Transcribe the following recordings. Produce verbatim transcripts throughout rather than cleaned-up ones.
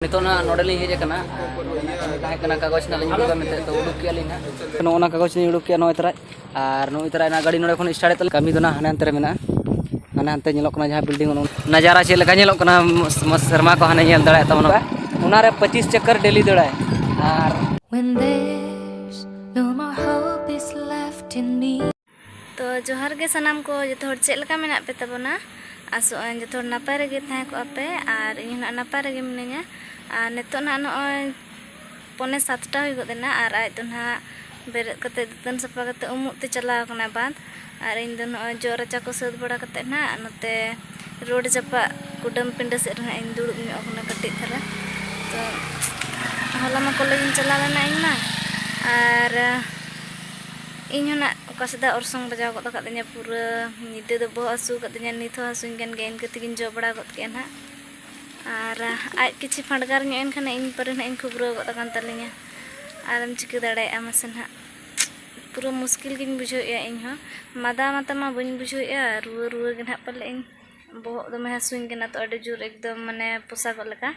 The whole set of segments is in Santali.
ᱱᱤᱛᱚᱜ ᱱᱟᱜ ᱱᱚᱰᱮ ᱞᱤᱧ ᱦᱮᱡ ᱟᱠᱟᱱᱟ᱾ ᱟᱨ ᱱᱚᱰᱮ ᱱᱟᱜ ᱠᱟᱹᱢᱤ ᱛᱟᱦᱮᱸ ᱠᱟᱱᱟ, ᱠᱟᱜᱚᱡᱽ ᱱᱟᱜ ᱞᱤᱧ ᱩᱰᱩᱠᱟ ᱢᱮᱱᱛᱮ, ᱛᱚ ᱩᱰᱩᱠ ᱠᱮᱜᱼᱟ ᱞᱤᱧ ᱱᱟᱜ᱾ ᱱᱚᱜᱼᱚ ᱱᱟ ᱠᱟᱜᱚᱡᱽ ᱞᱤᱧ ᱩᱰᱩᱠ ᱠᱮᱜᱼᱟ ᱱᱚᱜᱼᱚᱭ ᱛᱚᱨᱟ᱾ ᱟᱨ ᱱᱚᱜᱼᱚᱭ ᱛᱚᱨᱟ ᱱᱟᱜ ᱜᱟᱹᱰᱤ ᱱᱚᱰᱮ ᱠᱷᱚᱱ start ᱮᱫ ᱛᱟᱞᱮ, ᱠᱟᱹᱢᱤ ᱫᱚ ᱱᱟᱜ ᱦᱟᱱᱮ ᱦᱟᱱᱛᱮ ᱨᱮ ᱢᱮᱱᱟᱜᱼᱟ᱾ ᱦᱟᱱᱮ ᱦᱟᱱᱛᱮ ᱧᱮᱞᱚᱜ ᱠᱟᱱᱟ ᱡᱟᱦᱟᱸ building, ᱚᱱᱟ ᱱᱟᱡᱟᱨᱟ ᱪᱮᱫ ᱞᱮᱠᱟ ᱧᱮᱞᱚᱜ ᱠᱟᱱᱟ, ᱢᱚᱥ-, ᱢᱚᱥ-, ᱥᱮᱨᱢᱟ ᱠᱚ ᱦᱟᱱᱮ ᱧᱮᱞ ᱫᱟᱲᱮᱭᱟᱜ ᱛᱟᱵᱚᱱᱟ᱾ ᱚᱱᱟ ᱨᱮ ᱯᱚᱸᱪᱤᱥ ᱪᱚᱠᱠᱚᱨ daily ᱫᱟᱹᱲᱟᱭ᱾ R When there's no more hope is left in me. ᱛᱚ ᱡᱚᱦᱟᱨ ᱜᱮ ᱥᱟᱱᱟᱢ ᱠᱚ, ᱡᱚᱛᱚ ᱦᱚᱲ ᱪᱮᱫ ᱞᱮᱠᱟ ᱢᱮᱱᱟᱜ ᱯᱮ ᱛᱟᱵᱚᱱᱟ? ᱟᱥᱚᱜ ᱟᱹᱧ ᱡᱚᱛᱚ ᱦᱚᱲ ᱱᱟᱯᱟᱭ ᱨᱮᱜᱮ ᱛᱟᱦᱮᱸ ᱠᱚᱜᱼᱟ ᱯᱮ, ᱟᱨ ᱤᱧ ᱦᱚᱸ ᱱᱟᱜ ᱱᱟᱯᱟᱭ ᱨᱮᱜᱮ ᱢᱤᱱᱟᱹᱧᱟ᱾ ᱟᱨ ᱱᱤᱛᱚᱜ ᱱᱟᱜ ᱱᱚᱜᱼᱚᱭ ᱯᱚᱱᱮ ᱥᱟᱛᱴᱟ ᱦᱩᱭ ᱜᱚᱫ ᱮᱱᱟ, ᱟᱨ ᱟᱡ ᱫᱚ ᱱᱟᱜ ᱵᱮᱨᱮᱫ ᱠᱟᱛᱮ ᱫᱟᱹᱛᱟᱹᱱ ᱥᱟᱯᱷᱟ ᱠᱟᱛᱮ ᱩᱢᱩᱜ ᱛᱮ ᱪᱟᱞᱟᱣ ᱠᱟᱱᱟ ᱵᱟᱸᱫᱽ᱾ ᱟᱨ ᱤᱧ ᱫᱚ ᱱᱚᱜᱼᱚᱭ ᱡᱚᱜ ᱨᱟᱪᱟ ᱠᱚ ᱥᱟᱹᱛ ᱵᱟᱲᱟ ᱠᱟᱛᱮ ᱱᱟᱜ ᱱᱚᱛᱮ road ᱡᱟᱯᱟᱜ ᱠᱩᱰᱟᱹᱢ ᱯᱤᱸᱰᱟᱹ ᱥᱮᱫ ᱨᱮ ᱱᱟᱜ ᱤᱧ ᱫᱩᱲᱩᱵ ᱧᱚᱜ ᱠᱟᱱᱟ ᱠᱟᱹᱴᱤᱡ ᱫᱷᱟᱨᱟ᱾ ᱛᱚ ᱦᱚᱞᱟ ᱢᱟ college ᱤᱧ ᱪᱟᱞᱟᱣ ᱞᱮᱱᱟ ᱤᱧ ᱢᱟ, ᱟᱨ ᱤᱧ ᱦᱚᱸ ᱱᱟᱜ ᱚᱠᱟ ᱥᱮᱫᱟᱜ ᱚᱨᱥᱚᱝ ᱵᱟᱡᱟᱣ ᱜᱚᱫ ᱟᱠᱟᱫᱤᱧᱟ, ᱯᱩᱨᱟᱹ ᱧᱤᱫᱟᱹ ᱫᱚ ᱵᱚᱦᱚᱜ ᱦᱟᱹᱥᱩ ᱟᱠᱟᱫᱤᱧᱟ, ᱱᱤᱛ ᱦᱚᱸ ᱦᱟᱹᱥᱩᱧ ᱠᱟᱱ ᱜᱮᱭᱟ, ᱤᱱᱠᱟᱹ ᱛᱮᱜᱤᱧ ᱡᱚ ᱵᱟᱲᱟ ᱜᱚᱫ ᱠᱮᱜᱼᱟ ᱱᱟᱜ᱾ ᱟᱨ ᱟᱡ ᱠᱤᱪᱷᱤ ᱯᱷᱟᱸᱰᱜᱟᱨ ᱧᱚᱜ ᱮᱱ ᱠᱷᱟᱱ ᱤᱧ ᱯᱟᱨᱮ ᱱᱟᱜ ᱤᱧ ᱠᱷᱩᱵᱽᱨᱟᱹᱣ ᱜᱚᱫ ᱟᱠᱟᱱ ᱛᱟᱹᱞᱤᱧᱟ᱾ ᱟᱨᱮᱢ ᱪᱤᱠᱟᱹ ᱫᱟᱲᱮᱭᱟᱜᱼᱟ ᱢᱟᱥᱮ ᱱᱟᱜ? ᱯᱩᱨᱟᱹ ᱢᱩᱥᱠᱤᱞ ᱜᱤᱧ ᱵᱩᱡᱷᱟᱹᱣᱮᱫᱼᱟ ᱤᱧ ᱦᱚᱸ᱾ ᱢᱟᱫᱟ ᱢᱟᱛᱟ ᱢᱟ ᱵᱟᱹᱧ ᱵᱩᱡᱷᱟᱹᱣᱮᱫᱼᱟ, ᱨᱩᱣᱟᱹ ᱨᱩᱣᱟᱹ ᱜᱮ ᱱᱟᱜ ᱯᱟᱞᱮ ᱤᱧ, ᱵᱚᱦᱚᱜ ᱫᱚᱢᱮ ᱦᱟᱹᱥᱩᱧ ᱠᱟᱱᱟ ᱛᱚ, ᱟᱹᱰᱤ ᱡᱳᱨ ᱮᱠᱫᱚᱢ ᱢᱟᱱᱮ ᱯᱚᱥᱟᱜᱚᱜ ᱞᱮᱠᱟ᱾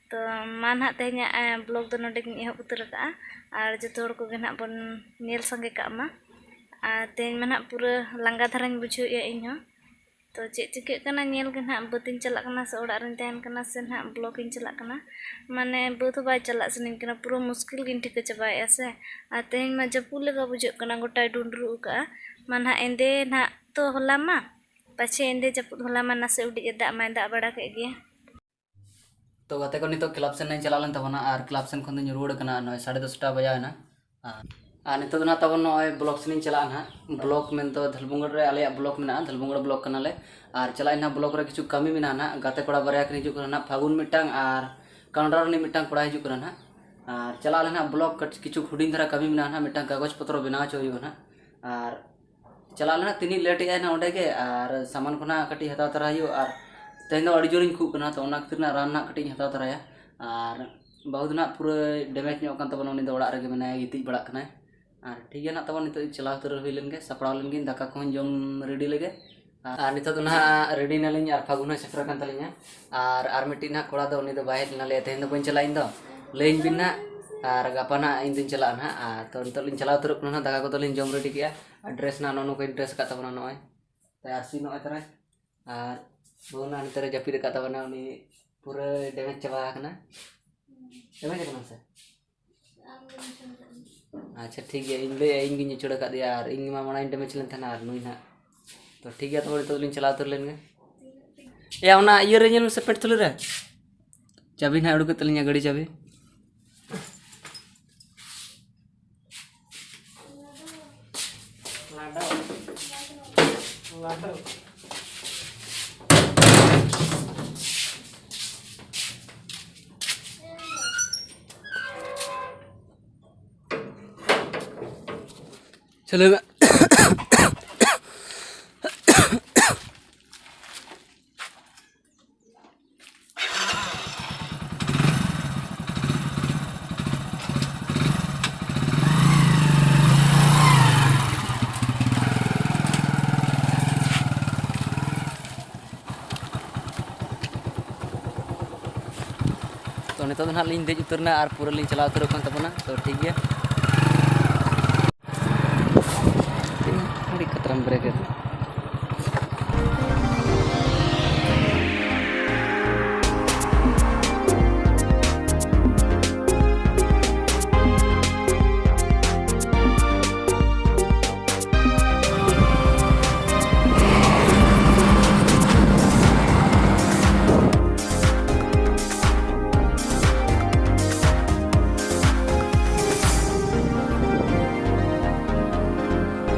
ᱛᱚ ᱢᱟ ᱱᱟᱜ ᱛᱮᱦᱮᱧᱟᱜ, ᱮ, vlog ᱫᱚ ᱱᱚᱰᱮ ᱜᱤᱧ ᱮᱦᱚᱵ ᱩᱛᱟᱹᱨ ᱟᱠᱟᱫᱼᱟ᱾ ᱟᱨ ᱡᱚᱛᱚ ᱦᱚᱲ ᱠᱚᱜᱮ ᱱᱟᱜ ᱵᱚᱱ ᱧᱮᱞ ᱥᱟᱸᱜᱮ ᱠᱟᱜ ᱢᱟ᱾ ᱟᱨ ᱛᱮᱦᱮᱧ ᱢᱟ ᱱᱟᱜ ᱯᱩᱨᱟᱹ ᱞᱟᱸᱜᱟ ᱫᱷᱟᱨᱟᱧ ᱵᱩᱡᱷᱟᱹᱣᱮᱫᱼᱟ ᱤᱧ ᱦᱚᱸ᱾ ᱛᱚ ᱪᱮᱫ ᱪᱤᱠᱟᱹᱜ ᱠᱟᱱᱟ ᱧᱮᱞ ᱜᱮ ᱱᱟᱜ, ᱵᱟᱹᱫᱽ ᱤᱧ ᱪᱟᱞᱟᱜ ᱠᱟᱱᱟ ᱥᱮ ᱚᱲᱟᱜ ᱨᱤᱧ ᱛᱟᱦᱮᱱ ᱠᱟᱱᱟ ᱥᱮ ᱱᱟᱜ vlog ᱤᱧ ᱪᱟᱞᱟᱜ ᱠᱟᱱᱟ᱾ ᱢᱟᱱᱮ ᱵᱟᱹᱫᱽ ᱦᱚᱸ ᱵᱟᱭ ᱪᱟᱞᱟᱜ ᱥᱟᱱᱟᱧ ᱠᱟᱱᱟ, ᱯᱩᱨᱟᱹ ᱢᱩᱥᱠᱤᱞ ᱜᱤᱧ ᱴᱷᱤᱠᱟᱹ ᱪᱟᱵᱟᱭᱮᱫᱼᱟ ᱥᱮ᱾ ᱟᱨ ᱛᱮᱦᱮᱧ ᱢᱟ ᱡᱟᱹᱯᱩᱫ ᱞᱮᱠᱟ ᱵᱩᱡᱷᱟᱹᱜ ᱠᱟᱱᱟ, ᱜᱚᱴᱟᱭ ᱰᱩᱸᱰᱨᱩᱜ ᱟᱠᱟᱫᱼᱟ᱾ ᱢᱟ ᱱᱟᱜ ᱮᱸᱫᱮ ᱱᱟᱜ ᱛᱚ ᱦᱚᱞᱟ ᱢᱟ, ᱯᱟᱪᱷᱮ ᱮᱸᱫᱮ ᱡᱟᱹᱯᱩᱫ, ᱦᱚᱞᱟ ᱢᱟ ᱱᱟᱥᱮ ᱩᱰᱤᱡ ᱮ ᱫᱟᱜ ᱢᱟᱭ ᱫᱟᱜ ᱵᱟᱲᱟ ᱠᱮᱫ ᱜᱮᱭᱟ᱾ ᱛᱚ ᱜᱟᱛᱮ ᱠᱚ, ᱱᱤᱛᱚᱜ club ᱥᱮᱱ ᱤᱧ ᱪᱟᱞᱟᱣ ᱞᱮᱱ ᱛᱟᱵᱚᱱᱟ ᱟᱨ club ᱥᱮᱱ ᱠᱷᱚᱱ ᱫᱚᱧ ᱨᱩᱣᱟᱹᱲ ᱠᱟᱱᱟ, ᱱᱚᱜᱼᱚᱭ ᱥᱟᱲᱮ ᱫᱚᱥᱴᱟ ᱵᱟᱡᱟᱣ ᱮᱱᱟ᱾ ᱟᱨ, ᱟᱨ ᱱᱤᱛᱚᱜ ᱫᱚ ᱱᱟᱜ ᱛᱟᱵᱚᱱ ᱱᱚᱜᱼᱚᱭ block ᱥᱮᱱ ᱤᱧ ᱪᱟᱞᱟᱜᱼᱟ ᱱᱟᱜ᱾ Block ᱢᱮᱱᱫᱚ ᱫᱷᱟᱞᱵᱷᱩᱝᱜᱚᱲ ᱨᱮ ᱟᱞᱮᱭᱟᱜ block ᱢᱮᱱᱟᱜᱼᱟ, ᱫᱷᱟᱞᱵᱷᱩᱝᱜᱚᱲ block ᱠᱟᱱᱟᱞᱮ᱾ ᱟᱨ ᱪᱟᱞᱟᱜ ᱟᱹᱧ ᱱᱟᱜ block ᱨᱮ, ᱠᱤᱪᱷᱩ ᱠᱟᱹᱢᱤ ᱢᱮᱱᱟᱜᱼᱟ ᱱᱟᱜ᱾ ᱜᱟᱛᱮ ᱠᱚᱲᱟ ᱵᱟᱨᱭᱟ ᱠᱤᱱ ᱦᱤᱡᱩᱜ ᱠᱟᱱᱟ ᱱᱟᱜ, ᱯᱷᱟᱹᱜᱩᱱ ᱢᱤᱫᱴᱟᱝ ᱟᱨ ᱠᱟᱱᱰᱨᱟ ᱨᱤᱱᱤᱡ ᱢᱤᱫᱴᱟᱝ ᱠᱚᱲᱟ ᱦᱤᱡᱩᱜ ᱠᱟᱱᱟ ᱱᱟᱜ᱾ ᱟᱨ ᱪᱟᱞᱟᱜ ᱟᱞᱮ ᱱᱟᱜ block, ᱠᱟᱹᱴ-, ᱠᱤᱪᱷᱩ ᱦᱩᱰᱤᱧ ᱫᱷᱟᱨᱟ ᱠᱟᱹᱢᱤ ᱢᱮᱱᱟᱜᱼᱟ ᱱᱟᱜ, ᱢᱤᱫᱴᱟᱝ ᱠᱟᱜᱚᱡᱽ ᱯᱚᱛᱨᱚ ᱵᱮᱱᱟᱣ ᱦᱚᱪᱚ ᱦᱩᱭᱩᱜᱼᱟ ᱱᱟᱜ᱾ ᱟᱨ ᱪᱟᱞᱟᱜ ᱟᱞᱮ ᱱᱟᱜ, ᱛᱤᱱᱟᱹᱜ late ᱮᱜᱼᱟᱭ ᱱᱟᱜ ᱚᱸᱰᱮ ᱜᱮ, ᱟᱨ ᱥᱟᱢᱟᱱ ᱠᱚ ᱱᱟᱜ ᱠᱟᱹᱴᱤᱡ ᱦᱟᱛᱟᱣ ᱛᱚᱨᱟ ᱦᱩᱭᱩᱜᱼᱟ᱾ ᱟᱨ ᱛᱮᱦᱮᱧ ᱫᱚ ᱟᱹᱰᱤ ᱡᱳᱨᱤᱧ ᱠᱷᱩᱜ ᱠᱟᱱᱟ, ᱛᱚ ᱚᱱᱟ ᱠᱷᱟᱹᱛᱤᱨ ᱱᱟᱜ ᱨᱟᱱ ᱱᱟᱜ ᱠᱟᱹᱴᱤᱡ ᱤᱧ ᱦᱟᱛᱟᱣ ᱛᱚᱨᱟᱭᱟ᱾ ᱟᱨ ᱵᱟᱹᱦᱩ ᱫᱚ ᱱᱟᱜ ᱯᱩᱨᱟᱹ damage ᱧᱚᱜ ᱠᱟᱱ ᱛᱟᱵᱚᱱᱟ, ᱩᱱᱤ ᱫᱚ ᱚᱲᱟᱜ ᱨᱮᱜᱮ ᱢᱮᱱᱟᱭᱟ, ᱜᱤᱛᱤᱡ ᱵᱟᱲᱟᱜ ᱠᱟᱱᱟᱭ᱾ ᱟᱨ ᱴᱷᱤᱠ ᱜᱮᱭᱟ ᱱᱟᱜ, ᱛᱟᱵᱚᱱ ᱱᱤᱛᱚᱜ ᱪᱟᱞᱟᱣ ᱩᱛᱟᱹᱨ ᱦᱩᱭ ᱞᱮᱱ ᱜᱮ, ᱥᱟᱯᱲᱟᱣ ᱞᱮᱱ ᱜᱤᱧ, ᱫᱟᱠᱟ ᱠᱚᱦᱚᱸᱧ ᱡᱚᱢ ready ᱞᱮᱜᱮ᱾ ᱟᱨ ᱱᱤᱛᱚᱜ ᱫᱚ ᱱᱟᱦᱟᱜ ᱨᱮᱰᱤ ᱱᱟᱞᱤᱧ ᱟᱨ ᱯᱷᱟᱹᱜᱩᱱ ᱦᱚᱸᱭ ᱥᱮᱴᱮᱨ ᱟᱠᱟᱱ ᱛᱟᱹᱞᱤᱧᱟ᱾ ᱟᱨ ᱟᱨ ᱢᱤᱫᱴᱤᱡ ᱱᱟᱦᱟᱜ ᱠᱚᱲᱟ ᱫᱚ, ᱩᱱᱤ ᱫᱚ ᱵᱟᱭ ᱦᱮᱡ ᱞᱮᱱᱟ, ᱞᱟᱹᱭᱟ ᱛᱮᱦᱮᱧ ᱫᱚ ᱵᱟᱹᱧ ᱪᱟᱞᱟᱜᱼᱟ ᱤᱧ ᱫᱚ, ᱞᱟᱹᱭᱟᱹᱧ ᱵᱤᱱ ᱱᱟᱦᱟᱜ᱾ ᱟᱨ ᱜᱟᱯᱟ ᱱᱟᱦᱟᱜ ᱤᱧ ᱫᱚᱧ ᱪᱟᱞᱟᱜᱼᱟ ᱱᱟᱦᱟᱜ᱾ ᱟᱨ ᱛᱚ ᱱᱤᱛᱚᱜ ᱞᱤᱧ ᱪᱟᱞᱟᱣ ᱩᱛᱟᱹᱨᱚᱜ ᱠᱟᱱᱟ ᱱᱟᱦᱟᱜ, ᱫᱟᱠᱟ ᱠᱚᱫᱚ ᱞᱤᱧ ᱡᱚᱢ ᱨᱮᱰᱤ ᱠᱮᱜᱼᱟ᱾ ᱟᱨ ᱰᱨᱮᱥ ᱱᱟᱦᱟᱜ ᱱᱚᱜᱼᱚ ᱱᱚᱝᱠᱟᱧ ᱰᱨᱮᱥ ᱟᱠᱟᱫ ᱛᱟᱵᱚᱱᱟ ᱱᱚᱜᱼᱚᱭ᱾ ᱛᱟᱭ ᱟᱨᱥᱤ ᱱᱚᱜᱼᱚᱭ ᱛᱟᱨᱟᱭ᱾ ᱟᱨ ᱵᱟᱹᱦᱩ ᱱᱟᱦᱟᱜ ᱱᱚᱛᱮ ᱨᱮ ᱡᱟᱹᱯᱤᱫ ᱟᱠᱟᱫ ᱛᱟᱵᱚᱱᱟ, ᱩᱱᱤ ᱯᱩᱨᱟᱹ ᱰᱮᱢᱮᱡᱽ ᱪᱟᱵᱟ ᱟᱠᱟᱱᱟ᱾ ᱰᱮᱢᱮᱡᱽ ᱟᱠᱟᱱᱟ ᱥᱮ? ᱟᱪᱪᱷᱟ, ᱴᱷᱤᱠ ᱜᱮᱭᱟ, ᱤᱧ ᱞᱟᱹᱭᱟ, ᱤᱧ ᱜᱤᱧ ᱟᱹᱪᱩᱲ ᱟᱠᱟᱫᱮᱭᱟ, ᱟᱨ ᱤᱧ ᱢᱟ ᱢᱟᱲᱟᱝ ᱤᱧ ᱰᱮᱢᱮᱡᱽ ᱞᱮᱱ ᱛᱟᱦᱮᱱᱟ, ᱟᱨ ᱱᱩᱭ ᱱᱟᱦᱟᱜ᱾ ᱛᱚ ᱴᱷᱤᱠ ᱜᱮᱭᱟ, ᱛᱚᱵᱮ ᱱᱤᱛᱚᱜ ᱫᱚᱞᱤᱧ ᱪᱟᱞᱟᱣ ᱩᱛᱟᱹᱨ ᱞᱮᱱ ᱜᱮ᱾ ᱮᱭᱟ, ᱚᱱᱟ ᱤᱭᱟᱹ ᱨᱮ ᱧᱮᱞ ᱢᱮᱥᱮ, ᱯᱮᱱᱴ ᱛᱷᱩᱞᱤ ᱨᱮ᱾ ᱪᱟᱹᱵᱤ ᱱᱟᱦᱟᱜ ᱩᱰᱩᱠᱮᱫ ᱛᱟᱹᱞᱤᱧᱟ, ᱜᱟᱹᱰᱤ ᱪᱟᱹᱵᱤ᱾ ᱪᱚᱞᱚ᱾ ᱛᱚ, ᱱᱤᱛᱚᱜ ᱫᱚ ᱱᱟᱦᱟᱜ ᱞᱤᱧ ᱫᱮᱡ ᱩᱛᱟᱹᱨ ᱮᱱᱟ ᱟᱨ ᱯᱩᱨᱟᱹ ᱞᱤᱧ ᱪᱟᱞᱟᱣ ᱩᱛᱟᱹᱨᱚᱜ ᱠᱟᱱ ᱛᱟᱵᱚᱱᱟ᱾ ᱛᱚ, ᱴᱷᱤᱠ ᱜᱮᱭᱟ᱾ ᱟᱹᱰᱤ ᱠᱷᱟᱛᱨᱟᱢ ᱵᱨᱮᱠ ᱮᱫᱟ᱾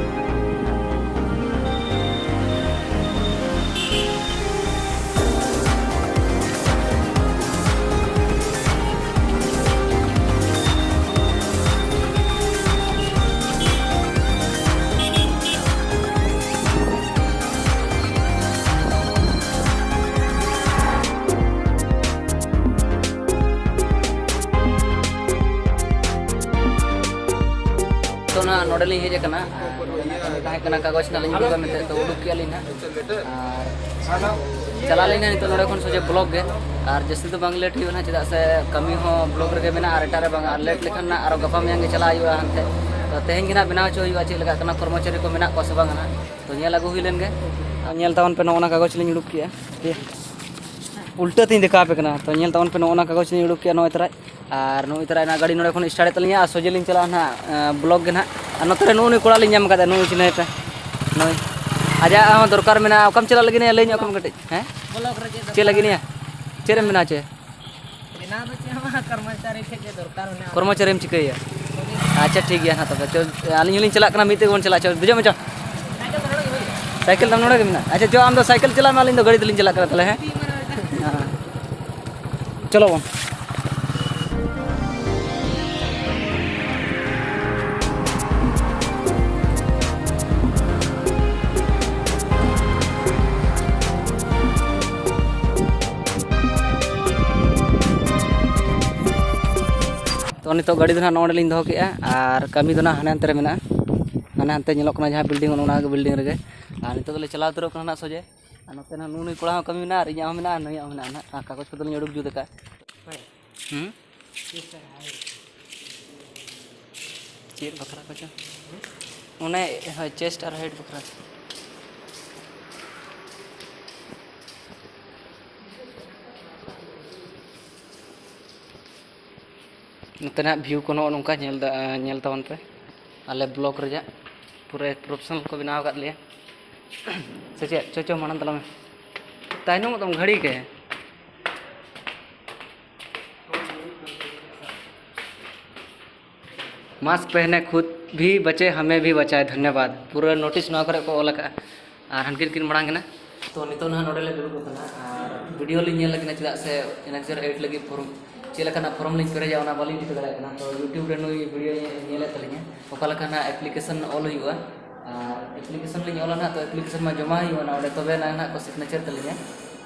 ᱛᱚ, ᱱᱟᱦᱟᱜ ᱱᱚᱰᱮ ᱞᱤᱧ ᱦᱮᱡ ᱟᱠᱟᱱᱟ᱾ ᱠᱟᱱᱟ ᱠᱟᱜᱚᱡᱽ ᱱᱟᱜ ᱞᱤᱧ ᱩᱰᱩᱠᱟ ᱢᱮᱱᱛᱮ, ᱛᱚ ᱩᱰᱩᱠ ᱠᱮᱜᱼᱟ ᱞᱤᱧ ᱱᱟᱜ᱾ ᱟᱨ ᱪᱟᱞᱟᱜ ᱟᱹᱞᱤᱧ ᱱᱟᱜ ᱱᱤᱛᱚᱜ ᱱᱚᱰᱮ ᱠᱷᱚᱱ ᱥᱚᱡᱷᱮ ᱵᱞᱚᱠ ᱜᱮ᱾ ᱟᱨ ᱡᱟᱹᱥᱛᱤ ᱫᱚ ᱵᱟᱝ ᱞᱮᱴ ᱦᱩᱭᱩᱜᱼᱟ ᱱᱟᱜ, ᱪᱮᱫᱟᱜ ᱥᱮ ᱠᱟᱹᱢᱤ ᱦᱚᱸ ᱵᱞᱚᱠ ᱨᱮᱜᱮ ᱢᱮᱱᱟᱜᱼᱟ ᱟᱨ ᱮᱴᱟᱜ ᱨᱮ ᱵᱟᱝ, ᱟᱨ ᱞᱮᱴ ᱞᱮᱠᱷᱟᱱ ᱱᱟᱜ ᱟᱨᱚ ᱜᱟᱯᱟ ᱢᱮᱭᱟᱝ ᱜᱮ ᱪᱟᱞᱟᱜ ᱦᱩᱭᱩᱜᱼᱟ ᱦᱟᱱᱛᱮ᱾ ᱛᱚ ᱛᱮᱦᱮᱧ ᱜᱮ ᱱᱟᱜ ᱵᱮᱱᱟᱣ ᱦᱚᱪᱚ ᱦᱩᱭᱩᱜᱼᱟ ᱪᱮᱫ ᱞᱮᱠᱟᱜ ᱠᱟᱱᱟ, ᱠᱚᱨᱢᱚᱪᱟᱨᱤ ᱠᱚ ᱢᱮᱱᱟᱜ ᱠᱚᱣᱟ ᱥᱮ ᱵᱟᱝ ᱱᱟᱜ᱾ ᱛᱚ ᱧᱮᱞ ᱟᱹᱜᱩ ᱦᱩᱭ ᱞᱮᱱ ᱜᱮ᱾ ᱟᱨ ᱧᱮᱞ ᱛᱟᱵᱚᱱ ᱯᱮ, ᱱᱚᱜᱼᱚ ᱱᱟ ᱠᱟᱜᱚᱡᱽ ᱞᱤᱧ ᱩᱰᱩᱠ ᱠᱮᱜᱼᱟ᱾ ᱩᱞᱴᱟᱹ ᱛᱤᱧ ᱫᱮᱠᱷᱟᱣ ᱟᱯᱮ ᱠᱟᱱᱟ᱾ ᱛᱚ ᱧᱮᱞ ᱛᱟᱵᱚᱱ ᱯᱮ, ᱱᱚᱜᱼᱚ ᱱᱟ ᱠᱟᱜᱚᱡᱽ ᱞᱤᱧ ᱩᱰᱩᱠ ᱠᱮᱜᱼᱟ ᱱᱚᱜᱼᱚᱭ ᱛᱚᱨᱟ᱾ ᱟᱨ ᱱᱩᱭ ᱛᱟᱨᱟ ᱨᱮᱱᱟᱜ ᱜᱟᱹᱰᱤ ᱱᱚᱰᱮ ᱠᱷᱚᱱ ᱥᱴᱟᱨᱴ ᱮᱫ ᱛᱟᱹᱞᱤᱧᱟ ᱟᱨ ᱥᱚᱡᱷᱮ ᱞᱤᱧ ᱪᱟᱞᱟᱜᱼᱟ ᱱᱟᱦᱟᱜ, ᱟᱸ, ᱵᱞᱚᱠ ᱜᱮ ᱱᱟᱦᱟᱜ᱾ ᱟᱨ ᱱᱚᱛᱮ ᱨᱮ ᱱᱩᱜᱼᱩ ᱱᱩᱭ ᱠᱚᱲᱟ ᱞᱤᱧ ᱧᱟᱢ ᱠᱟᱫᱮᱭᱟ, ᱱᱩᱜᱼᱩᱭ ᱪᱤᱱᱦᱟᱹᱣ ᱯᱮ᱾ ᱱᱩᱭ ᱟᱡᱟᱜ ᱦᱚᱸ ᱫᱚᱨᱠᱟᱨ ᱢᱮᱱᱟᱜᱼᱟ᱾ ᱚᱠᱟᱢ ᱪᱟᱞᱟᱜ ᱞᱟᱹᱜᱤᱫ ᱞᱟᱹᱭ ᱧᱚᱜ ᱠᱚᱢ ᱠᱟᱹᱴᱤᱡ, ᱦᱮᱸ? ᱵᱞᱚᱠ ᱨᱮ ᱪᱮᱫ ᱪᱮᱫ ᱫᱚᱨᱠᱟᱨ? ᱞᱟᱹᱜᱤᱫ ᱱᱤᱭᱟ? ᱪᱮᱫ ᱮᱢ ᱵᱮᱱᱟᱣ ᱦᱚᱪᱚᱭᱟ? ᱵᱮᱱᱟᱣ ᱫᱚ ᱪᱮᱫ ᱦᱚᱸ ᱵᱟᱝ, ᱠᱚᱨᱢᱚᱪᱟᱨᱤ ᱴᱷᱮᱡ ᱜᱮ ᱫᱚᱨᱠᱟᱨ ᱢᱮᱱᱟᱜᱼᱟ᱾ ᱠᱚᱨᱢᱚᱪᱟᱨᱤᱢ ᱪᱤᱠᱟᱹᱭᱮᱭᱟ? ᱟᱪᱪᱷᱟ, ᱴᱷᱤᱠ ᱜᱮᱭᱟ ᱱᱟᱦᱟᱜ ᱛᱚᱵᱮ᱾ ᱪᱚ, ᱟᱹᱞᱤᱧ ᱦᱚᱸᱞᱤᱧ ᱪᱟᱞᱟᱜ ᱠᱟᱱᱟ, ᱢᱤᱫ ᱛᱮᱜᱮ ᱵᱚᱱ ᱪᱟᱞᱟᱜᱼᱟ᱾ ᱪᱚ, ᱫᱮᱡᱚᱜ ᱢᱮ, ᱪᱚ᱾ ᱥᱟᱭᱠᱮᱞ ᱛᱟᱢ ᱱᱚᱰᱮ ᱜᱮ ᱢᱮᱱᱟᱜᱼᱟ᱾ ᱟᱪᱪᱷᱟ, ᱪᱚ, ᱟᱢ ᱫᱚ ᱥᱟᱭᱠᱮᱞ ᱪᱟᱞᱟᱜ ᱢᱮ, ᱟᱹᱞᱤᱧ ᱫᱚ ᱜᱟᱹᱰᱤ ᱛᱮᱞᱤᱧ ᱪᱟᱞᱟᱜ ᱠᱟᱱᱟ ᱛᱟᱦᱞᱮ, ᱦᱮᱸ? ᱦᱮᱸ᱾ ᱪᱚᱞᱚ ᱵᱚᱱ᱾ ᱛᱚ, ᱱᱤᱛᱚᱜ ᱜᱟᱹᱰᱤ ᱫᱚ ᱱᱟᱦᱟᱜ ᱱᱚᱰᱮ ᱞᱤᱧ ᱫᱚᱦᱚ ᱠᱮᱜᱼᱟ ᱟᱨ ᱠᱟᱹᱢᱤ ᱫᱚ ᱱᱟᱦᱟᱜ ᱦᱟᱱᱮ ᱦᱟᱱᱛᱮ ᱨᱮ ᱢᱮᱱᱟᱜᱼᱟ᱾ ᱦᱟᱱᱮ ᱦᱟᱱᱛᱮ ᱧᱮᱞᱚᱜ ᱠᱟᱱᱟ ᱡᱟᱦᱟᱸ ᱵᱤᱞᱰᱤᱝ, ᱚᱱᱟ ᱵᱤᱞᱰᱤᱝ ᱨᱮᱜᱮ᱾ ᱟᱨ ᱱᱤᱛᱚᱜ ᱫᱚᱞᱮ ᱪᱟᱞᱟᱣ ᱩᱛᱟᱹᱨᱚᱜ ᱠᱟᱱᱟ ᱱᱟᱦᱟᱜ ᱥᱚᱡᱷᱮ᱾ ᱟᱨ ᱱᱚᱛᱮ ᱱᱟᱦᱟᱜ ᱱᱩᱭ ᱠᱚᱲᱟ ᱦᱚᱸ ᱠᱟᱹᱢᱤ ᱢᱮᱱᱟᱜᱼᱟ ᱟᱨ ᱤᱧᱟᱹᱜ ᱦᱚᱸ ᱢᱮᱱᱟᱜᱼᱟ, ᱱᱩᱭᱟᱜ ᱦᱚᱸ ᱢᱮᱱᱟᱜᱼᱟ ᱱᱟᱦᱟᱜ᱾ ᱟᱨ ᱠᱟᱜᱚᱡᱽ ᱠᱚᱫᱚ ᱞᱤᱧ ᱩᱰᱩᱠ ᱡᱩᱛ ᱟᱠᱟᱫ᱾ ᱦᱩᱸ? ᱪᱮᱫ ᱵᱟᱠᱷᱨᱟ ᱠᱚᱪᱚ? ᱚᱱᱮ, ᱦᱳᱭ, ᱪᱮᱥᱴ ᱟᱨ ᱦᱟᱭᱤᱴ ᱵᱟᱠᱷᱨᱟ᱾ ᱱᱚᱛᱮᱱᱟᱜ ᱵᱷᱤᱭᱩ ᱠᱚ ᱱᱚᱜᱼᱚ ᱱᱚᱝᱠᱟ ᱧᱮᱞ ᱫᱟ-, ᱧᱮᱞ ᱛᱟᱵᱚᱱ ᱯᱮ᱾ ᱟᱞᱮ ᱵᱞᱚᱠ ᱨᱮᱭᱟᱜ ᱯᱩᱨᱟᱹ ᱯᱨᱚᱯᱷᱮᱥᱚᱱᱟᱞ ᱠᱚ ᱵᱮᱱᱟᱣ ᱟᱠᱟᱫ ᱞᱮᱭᱟ᱾ ᱥᱮ ᱪᱮᱫ? ᱪᱚ, ᱪᱚ, ᱢᱟᱲᱟᱝ ᱛᱟᱞᱟᱝ ᱢᱮ᱾ ᱛᱟᱭᱱᱚᱢᱚᱜ ᱛᱟᱢ ᱜᱷᱟᱹᱲᱤ ᱜᱮ᱾ मास्क पहने, खुद भी बचे, हमें भी बचाए, धन्यवाद। ᱯᱩᱨᱟᱹ ᱱᱳᱴᱤᱥ ᱱᱚᱣᱟ ᱠᱚᱨᱮ ᱠᱚ ᱚᱞ ᱟᱠᱟᱫᱼᱟ᱾ ᱟᱨ ᱦᱟᱱᱠᱤᱱ ᱠᱤᱱ ᱢᱟᱲᱟᱝ ᱮᱱᱟ᱾ ᱛᱚ, ᱱᱤᱛᱚᱜ ᱱᱟᱦᱟᱜ ᱱᱚᱰᱮ ᱞᱮ ᱫᱩᱲᱩᱵ ᱟᱠᱟᱱᱟ ᱟᱨ ᱵᱷᱤᱰᱤᱭᱳ ᱞᱤᱧ ᱧᱮᱞ ᱞᱟᱹᱜᱤᱫ, ᱪᱮᱫᱟᱜ ᱥᱮ ᱮᱱᱮᱠᱥᱟᱨ ᱮᱭᱤᱴ ᱞᱟᱹᱜᱤᱫ ᱯᱷᱚᱨᱢ ᱪᱮᱫ ᱞᱮᱠᱟᱱᱟᱜ ᱯᱷᱚᱨᱢ ᱞᱤᱧ ᱯᱮᱨᱮᱡᱟ, ᱚᱱᱟ ᱵᱟᱹᱞᱤᱧ ᱴᱷᱤᱠᱟᱹ ᱫᱟᱲᱮᱭᱟᱜ ᱠᱟᱱᱟ᱾ ᱛᱚ, YouTube ᱨᱮ ᱱᱩᱭ ᱵᱷᱤᱰᱤᱭᱳ ᱧᱮᱞᱮᱫ ᱛᱟᱹᱞᱤᱧᱟ, ᱚᱠᱟ ᱞᱮᱠᱟ ᱱᱟᱦᱟᱜ ᱮᱯᱞᱤᱠᱮᱥᱚᱱ ᱚᱞ ᱦᱩᱭᱩᱜᱼᱟ᱾ ᱟᱨ ᱮᱯᱞᱤᱠᱮᱥᱚᱱ ᱞᱤᱧ ᱚᱞᱟ ᱱᱟᱦᱟᱜ, ᱛᱚ, ᱮᱯᱞᱤᱠᱮᱥᱚᱱ ᱢᱟ ᱡᱚᱢᱟ ᱦᱩᱭᱩᱜᱼᱟ, ᱚᱸᱰᱮ ᱛᱚᱵᱮ ᱟᱱᱟᱝ ᱱᱟᱦᱟᱜ ᱠᱚ ᱥᱤᱜᱽᱱᱮᱪᱟᱨ ᱛᱟᱹᱞᱤᱧᱟ᱾